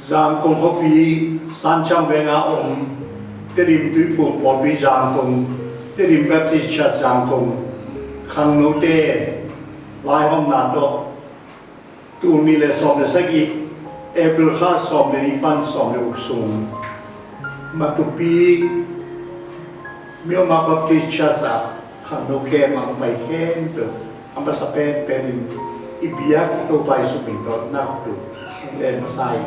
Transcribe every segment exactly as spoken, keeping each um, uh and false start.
Zangkong khuapi Sanciang veng a om Tedim Tuiphum pawlpi Zangkong, Tedim Baptist Church Zangkong khangnote vaihawmna tawh tul nih le sawm le sagih, April kha sawm le nih pan sawm le guk sung Matupi Myanmar Baptist Church ah khangno camp a hong pai khempeuh a masa penpen in i biak i Topa i suming tawh na khut uh hong len masa in,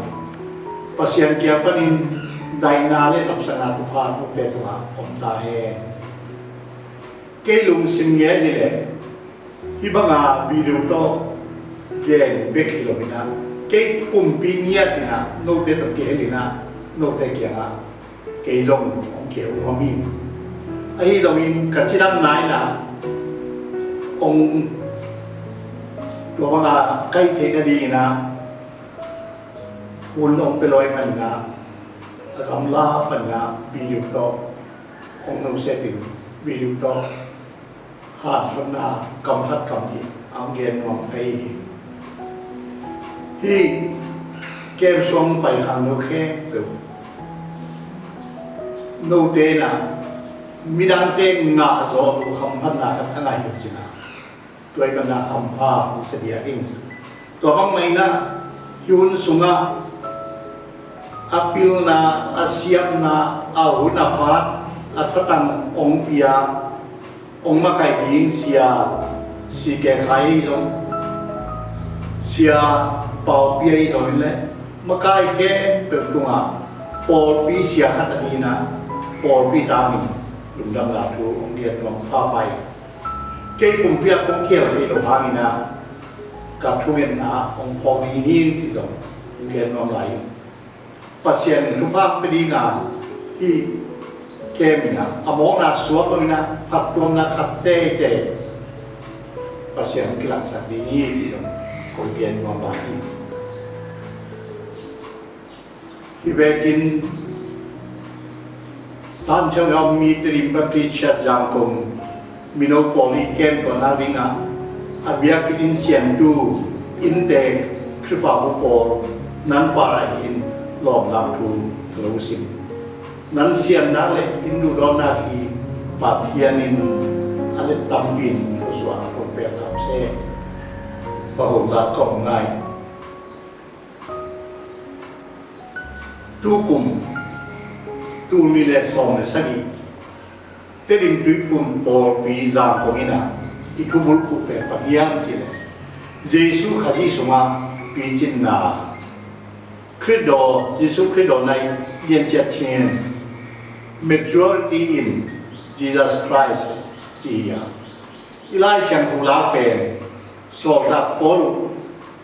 Pasian kiang panin daihna le lamsakna thupha hong pia tungah om ta hen. Kei lungsim ngel hi leh hih banga video tawh gen bek hi lo in ah, kei pumpi ngiat in ah note tawh kihel in ah, note kiangah kei zong hong kihel nuam hi. Ahi zongin ka cidamna in ah hong tua banga kai theih nadingin ah hun hong pia lo ahih manin ah a gamla panin ah video tawh hong nusiat in, video tawh hanthotna kam khat kam nih a hong gen nuam ka hi hi. Hih camp sung pai khangno khempeuh note in ah midangte ngah zawh loh hamphatna khat a ngah hi uh cin ah, tua ahih manin ah hampha hong sa ding hi. Tua bang mah in ah hih hun sungah a pilna, a siamna, a hun a phat, a thatang hong pia, hong makaih ding Sia C K Khai ahi zong, Sia Pau Pi ahi zongin le makai khempeuh tungah pawlpi sia khat a dingin ah pawlpi tangin lungdamna thu hong gen nuam pha pha hi. Kei pumpi ah kong kihel theih loh hangin ah ka thungetna hong phawk ding hi cih zong hong gen nuam lai hi. Pasian thupha pia ding a hih camp in ah a mawkna suak lo in ah phattuamna khat teitei Pasian kilangsak ding hi cih zong kong gen nuam lai hi. Hih vekin Sanciang a om mi Tedim Baptist Church Zangkong mino pawl i camp tuahna dingah a biakinn inn siamtu innte Khrihfabu pawl nan par ahi in lawmlak thu ka lo sim. Nan siamna le inn duhdawtna hi Pathian in a let tampi in khuasuah a pek tham seh. Baholak ka om ngai. Tukum tul nih le sawm le sagih Tedim Tuiphum pawlpi Zangkong in ah i thubulphuh pen bang hiam cih leh Jesu Khazih sungah picinna, Khristo, Jesu Khristo na i Gen Chat Chin, majority in Jesus Christ ci hi a. I Lai Siangtho lak pen sawltak Paul,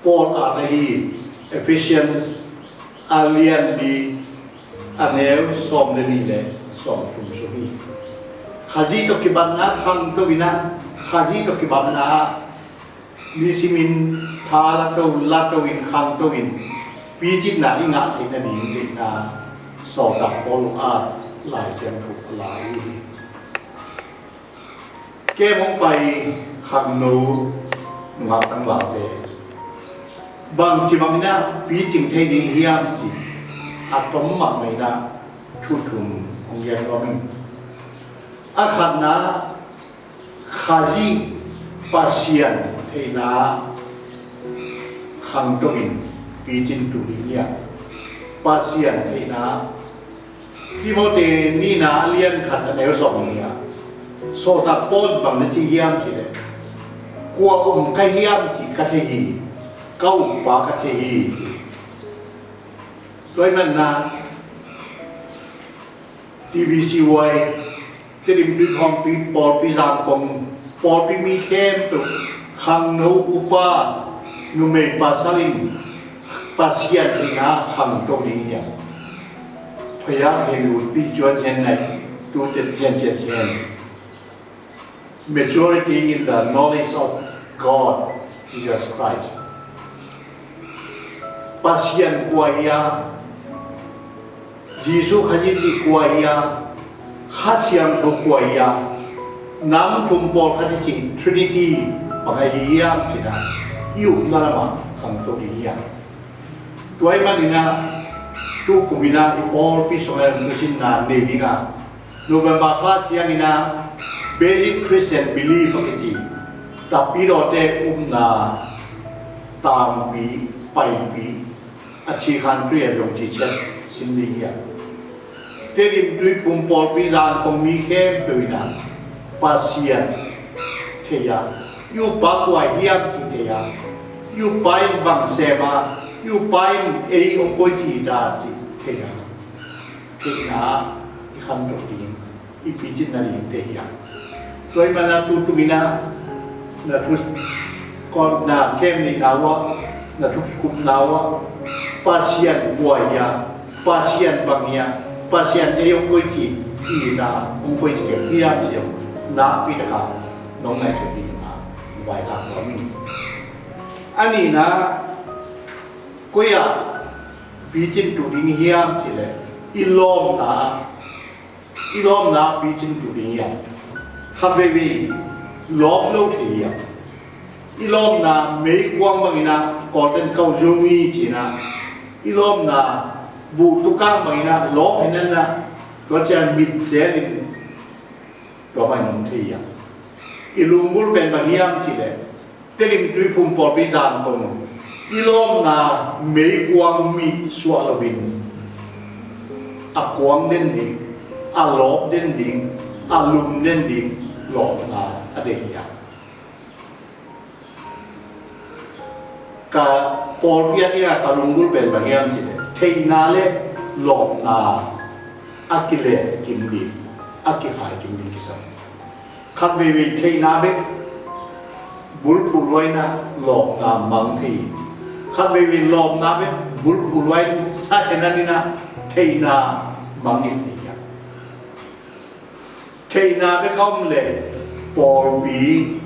Paul at ahi Ephesians a lian li a neu sawm le nih le sawm thum sung hi. Khazih tawh kibatna khangto in ah, Khazih tawh kibatna ah nisimin tha lato, lato in khangto in picitna i ngah theih nading deihna sawltak Paul at Lai Siangtho a la hi. Kem hong pai khangno nungak tangvalte bangci bangin ah picing thei ding hiam cih a tom mahmah in ah thu thum hong gen nuam ing. A khatna, Khazih Pasian theihna khangto in picin tu ding hiam? Pasian theihna Timote nihna a lian khat a neu sawm nih ah sawltak Paul bang na ci hiam cih leh, kua um ka hiam cih ka thei hi, ka umpa ka thei hi ci. Tua ahih manin ah T B C Y, Tedim Tuiphum pawlpi Zangkong pawlpi mi khempeuh khangno upa numei pasal in Pasian theihna khangto ding hiam? Phaya khe lutpi cuan hian nai, tu tet hian ciat hian. Maturity in the knowledge of God, Jesus Christ. Pasian kua hi a, Jesu Khazih cih kua hi a, Kha Siangtho kua hi a, nang thum pawlkhat i cih Trinity bang ahi hiam cih ah i upna lamah khangto ding hiam? Tua ahih manin ah Tu kum in ah i pawlpi sungah thusinna nei ding a, November kha ciangin ah Basic Christian Belief a kici, tapidawte upna tangpi, paipi, a Thikhan Khrih a dong cih ciat sin ding hi a. Tedim Tuiphum pawlpi Zangkong mi khempeuh in ah Pasian thei a, i uppa kua hiam cih thei a, i uppa in bang sem a, i uppa in ei hong koici ta cih thei a, theihna i khantoh ding, i picinna dingte hi a. Tua ahih manin ah tu tung in ah na thu kawmna kem neihna uh ah, na thu kikupna uh ah, Pasian kua hi a, Pasian bang hi a, Pasian ei hong koici, i na hong koici kei hiam cih nakpi takin nong ngaihsut ding a, vaikhak nuam ing. A nihna, koi ah picin tuh ding hiam cih leh i lawmna, i lawmna picin tuh ding hiam? Khat veivei lawm lo thei hiam? I lawmna meikuang bangin ah kawlten kau zung hi ci-in ah, i lawmna buh tukang bangin ah lawm hen an ah, tua ciang mit zelin tua bangin om thei hiam? I lunggulh pen bang hiam cih leh Tedim Tuiphum pawlpi Zangkong i lawmna meikuang mih suah loin a kuang den ding, a lawp den ding, a lum den ding lawmna a deih hi a. Ka pawlpi a dingin ka lunggulh pen bang hiam cih leh theihna le lawmna a kilehkim ding, a kikhaikim ding kisam. Khat veivei theihna bek bulphuh lua in ah lawmna mang thei hi. Khat veivei lawmna bek bulphuh lua in sa hen an in ah theihna mang thei hi. Theihna bek a om leh pawlpi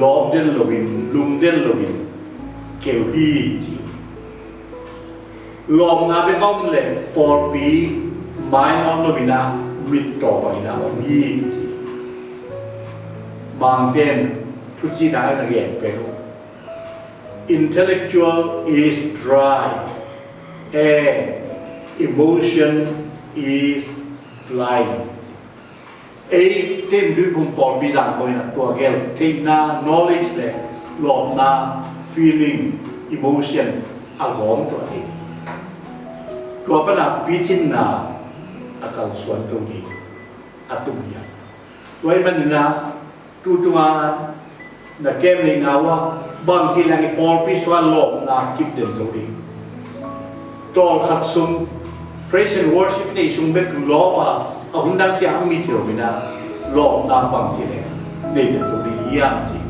lawp den loin, lum den loin keu hi ci. Lawmna bek a om leh pawlpi mainawt loin ah mittaw bangin ah om hi ci. Mangte'n thuciam dangin a gen pen uh, "Intellectual is dry and emotion is blind." Ei Tedim Tuiphum pawlpi Zangkong in ah tua gel, theihna, knowledge, le lawmna, feeling, emotion a gawm tuah ding. Tua pan a picinna a kalsuan to ding a tum hi a. Tua ahih manin ah tu tung a na kem neihna uh ah bangci leng i pawlpi sungah lawmna kip den zo ding. Tawlkhat sung praise and worship neih sung bek lawp a, a hun dang ciang a mit hi lo in ah, lawmna bangci leng nei den zo ding hiam cih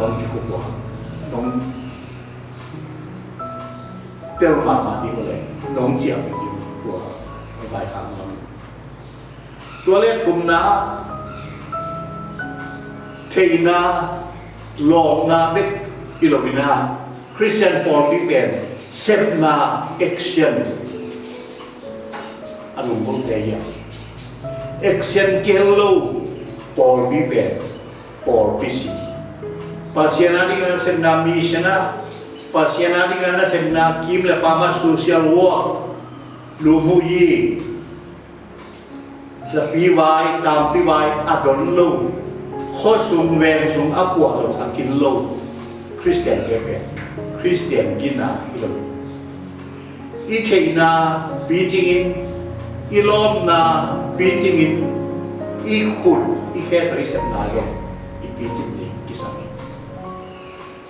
nong kikup uh a, nong tel mahmah ding uh leh nong ciah ding uh a, nong vaikhak nuam ing. Tua le thumna ah theihna, lawmna bek hi lo in ah, Khristian pawlpi pen sepna, action a lunggulhte hi a. Action kihel lo pawlpi pen pawlpi si. Pasian a dingin a sepna, mission ah, Pasian a dingin a sepna, kim le pam ah social work, lum uh hi. Zapi vai, tampi vai a don lo, khuasung vengsung a puah lo, a kin lo Khristian kei pen Khristian gina hi lo. I theihna picingin, i lawmna picingin, i khut, i khe tawh i sepna zong i picing ding kisam hi.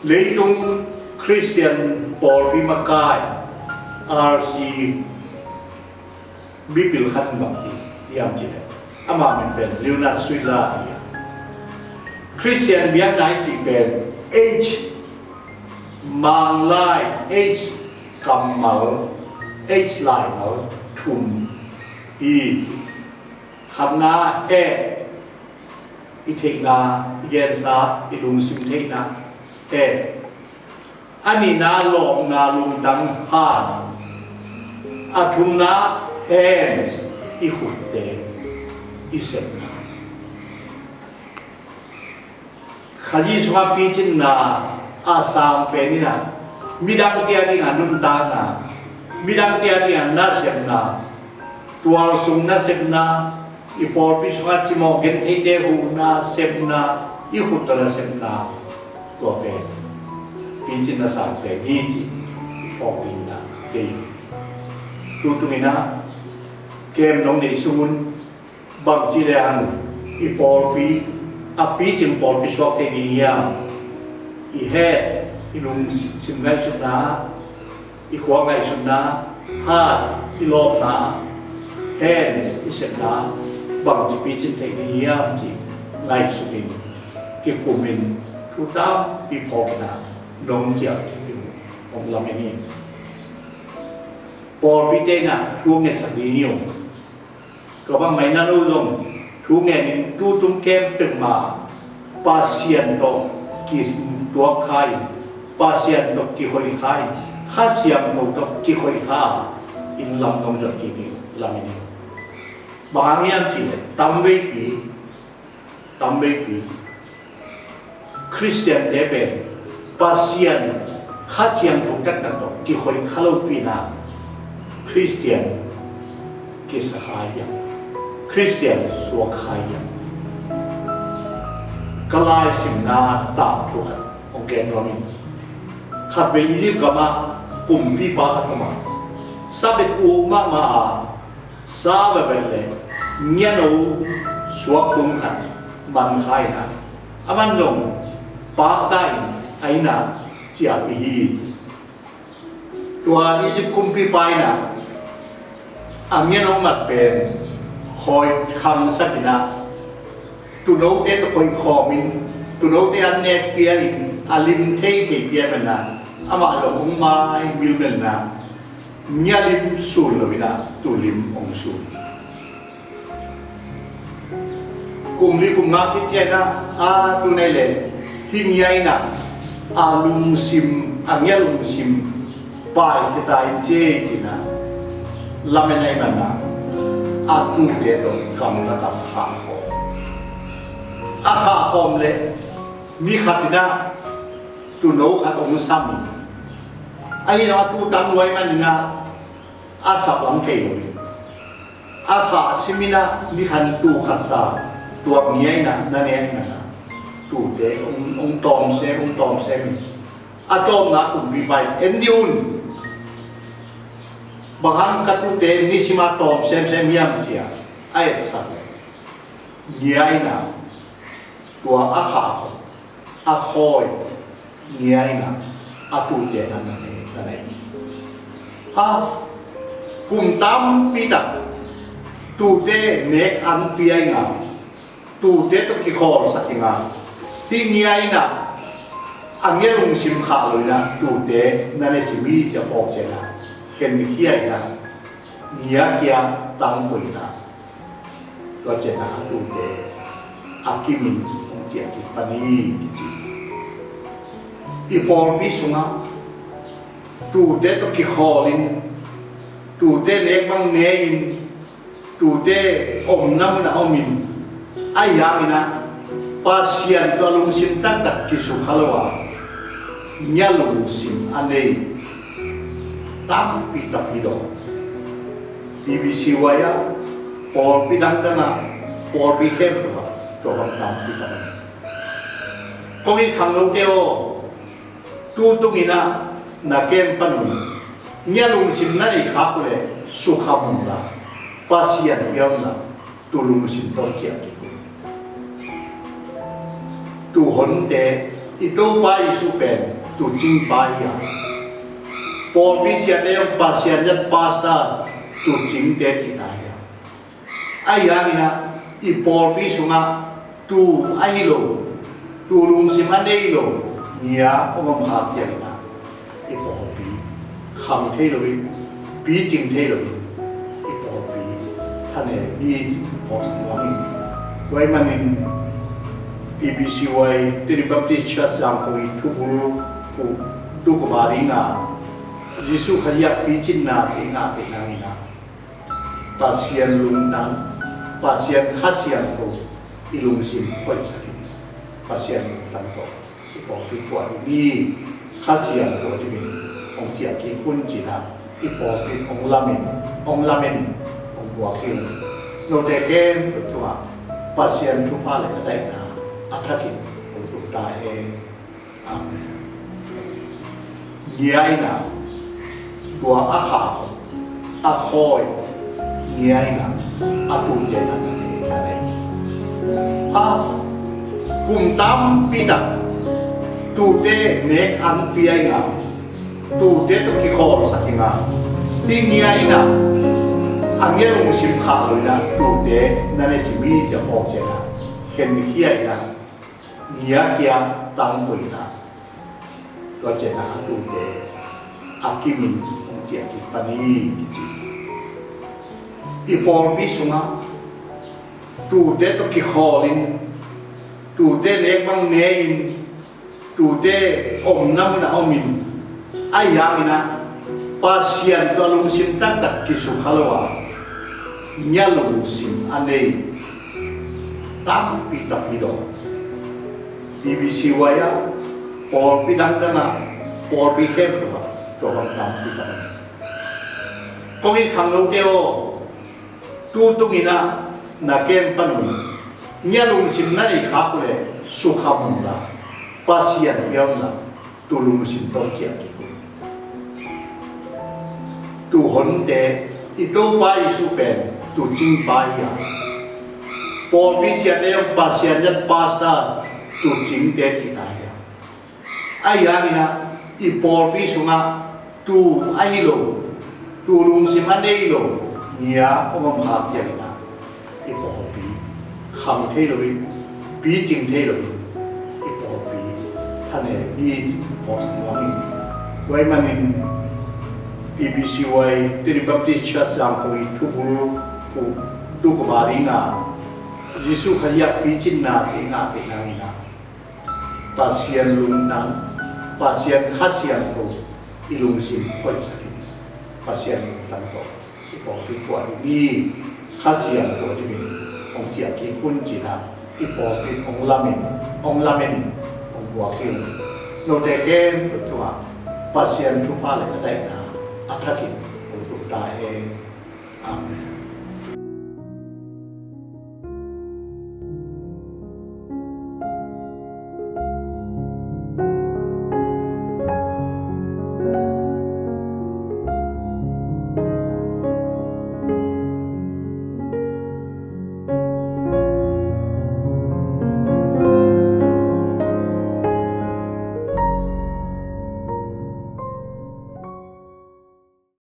Leitung Khristian pawlpi makai, R C, mipil khat in bang ci hiam cih leh, ama min pen Leonard Switzer hi a. Khristian biakna i cih pen age, manglai, age kammal, age laimal thum hi ci. Khatna, het, i theihna, i gensa, i lungsim theihna, het. A nihna, lawmna lungtang, heart. A thumna, hands, i khutte, i sepna. Khazih sungah picinna a sang pen in ah, midangte a dingin a nuntakna, Midangte a dingin nasepna, tualsung nasepna, i pawlpi sungah cimawh gentheite huhna sepna, i khut tawh nasepna, tua pen picin na sang pen hi ci, i phawk dingin ah kei. Tutung in ah kem nong neih sungun bangci le hang i pawlpi a picing pawlpi suak thei ding hiam? I het, i lungsim ngaihsutna, i khua ngaihsutna, hat, i lawpna, hen, i sepna bangci picin thei ding hiam ci ngaihsutin, kikumin, thu tampi phawkin ah nong ciah kik ding uh hong lamen hi. Pawlpite in ah thu ngetsak ding hi ung. Tua bang mah in ah no zong thu ngenin tutung kem peuhmah Pasian tawh kituak kha in, Pasian tawh kikhoih kha in, Kha Siangtho tawh kikhoih kha in lam nong zuat kik ding uh lamen hi. Bang hang hiam cih leh tamveipi, tamveipi Khristiante pen Pasian Kha Siangtho taktak tawh kikhoih kha lopi in ah Khristian kisa kha hiam, Khristian suak kha hiam? Ka laisimna tangthu khat hong gen nuam ing. Khatvei Egypt gamah kumpipa khat om a, sabet uk mahmah a, sa bebet le ngiano suak tung khat man kha in ah, aman zong pakta in a inn ah ciahpih hi. Tua Egypt kumpipa in ah a ngiano mat pen khawi khangsak in ah, tuunote tawh koih khawmin, tuunote an nek pia in, a lim thei thei pia man ah, amah zong hong mai milmel in ah, ngia lim sun lo in ah, tuu lim hong sun. Kum li kum nga khit ciang ah, a, tu nai leh hih ngia in ah a lungsim, a ngia lungsim paikhia ta in ci ei ci in ah, lamen ahih man ah a tuute tawh gamla tak khahkhawm. A khahkhawm leh ni khat in ah tuuno khat hong sam in, ahi zong a tuu tam lua ahih man in ah a sap lam thei lo in, a khah sim in ah ni khat tuu khat ta, tua ngia in ah na nek in ah, tuute hong, hong tawm sem, hong tawm sem in, a tawmna kumpipa in en dih un, bang hang ka tuute nisim a tawm semsem hiam ci a a etsak leh, ngia in ah tua a khah khawm, a khawi ngia in ah a tuute na na nek, na na nek hi. Ha, kum tampi tak tuute nek an pia in ah, tuute tawh kikhawlsak in ah, hih ngia in ah a ngia lungsim khah lo in ah tuute na ne sim hi ci a phawk ciang ah, khenkhia in ah, ngia kia tang koih in ah, tua ciang ah a tuute a kimin hong ciah kik pan hi kici. I pawlpi sungah tuute tawh kikhawlin, tuute nek bang ne-in, tuute omna munah omin, ahi hangin ah Pasian tawh a lungsim taktak kisukha lo a, ngia lungsim a nei tampi tak hi dawn. T B C Y ah, pawlpi dangdang ah, pawlpi khempeuh ah tua bang tampi tak hi. Kong it khangnote aw, tutung in ah na kem pan un, ngia lungsim na nei khak uh leh sukha mun la, Pasian pia un la, tuu lungsim tawh ciah kik un. Tuu honte, i Topa Jesuh pen tuu cingpa hi a, pawlpi siate zong Pasian zat, pastors, tuu cingte cihna hi a. Ahi hangin ah i pawlpi sungah tuu ahi lo, tuu lungsim a nei lo ngia hong om khak ciangin ah i pawlpi khang thei lo hi, picing thei lo hi, i pawlpi thanem hi ci phawk nuam ing. Tua ahih manin T B C Y, Trinity Baptist Church Zangkong i thubul uh tu Kumari nga, Jesuh Khazih ah picinna ci ngah theih nangin ah Pasian lungtang, Pasian Kha Siangtho i lungsim hoihsak in, Pasian lungtang tawh i pawlpi phuah ding hi. Kha Siangtho dingin hong ciah kik un ci-in ah i pawlpi in hong lamen, hong lamen, hong buak hi ung. Note khempeuh tungah Pasian thupha le a daihna a thakin hong tung ta hen. Amen. Ngia in ah, tua a kha khop, a khawi, ngia in ah, a tute na na nei, na nei. A, kum tampi tak tute nek an pia in ah, tute tawh kikhawlsak in ah, hih ngia in ah, a ngia lungsim khah lo in ah tute na ne sim hi ci a phawk ciangin ah, khenkhia in ah, ngia kia tangko in ah, tua ciangin ah a tute a kimin hong ciah kik pan hi kici. I pawlpi sungah tute tawh kikhawlin, tute nek bang ne-in, tute omna munah omin, ahi hangin ah Pasian tawh lungsim taktak kisukha lo a, ngia lungsim a nei tampi tak hi dawh. T B C Y ah, pawlpi dangdang ah, pawlpi khempeuh ah, tua bang tampi tak. Kong it khangnote aw, tu tungin ah na kem pan un, ngia lungsim na nei khak uh leh sukham un la, Pasian pia un la, tu lungsim tawh ciah kik un. Tu honte, i Topa Jesuh pen tu cingpa hi a, pawlpi siate zong Pasian zat pastors, tu cingte cihna hi a. Ahi hangin ah i pawlpi sungah tu ahi lo, tu lungsim a nei lo ngia hong om khak ciangin ah i pawlpi kham thei loin, picing thei loin, i pawlpi thanem hi ci phawksak nuam ing. Tua ahih manin T B C Y, Trinity Baptist Church Zangkong i thubul, thu, tu kaba ding a, Jesuh Khazih ah picinna ci ngah theih nangin ah, Pasian lungtang, Pasian Kha Siangtho i lungsim hoihsak in, Pasian lungtang tawh i pawlpi puah ding hi. Kha Siangtho dingin hong ciah kik un ci-in ah, i pawlpi in hong lamen, hong lamen, hong buak hi ung. Note khempeuh tungah Pasian thupha le a daihna a thakin hong tung ta hen. Amen.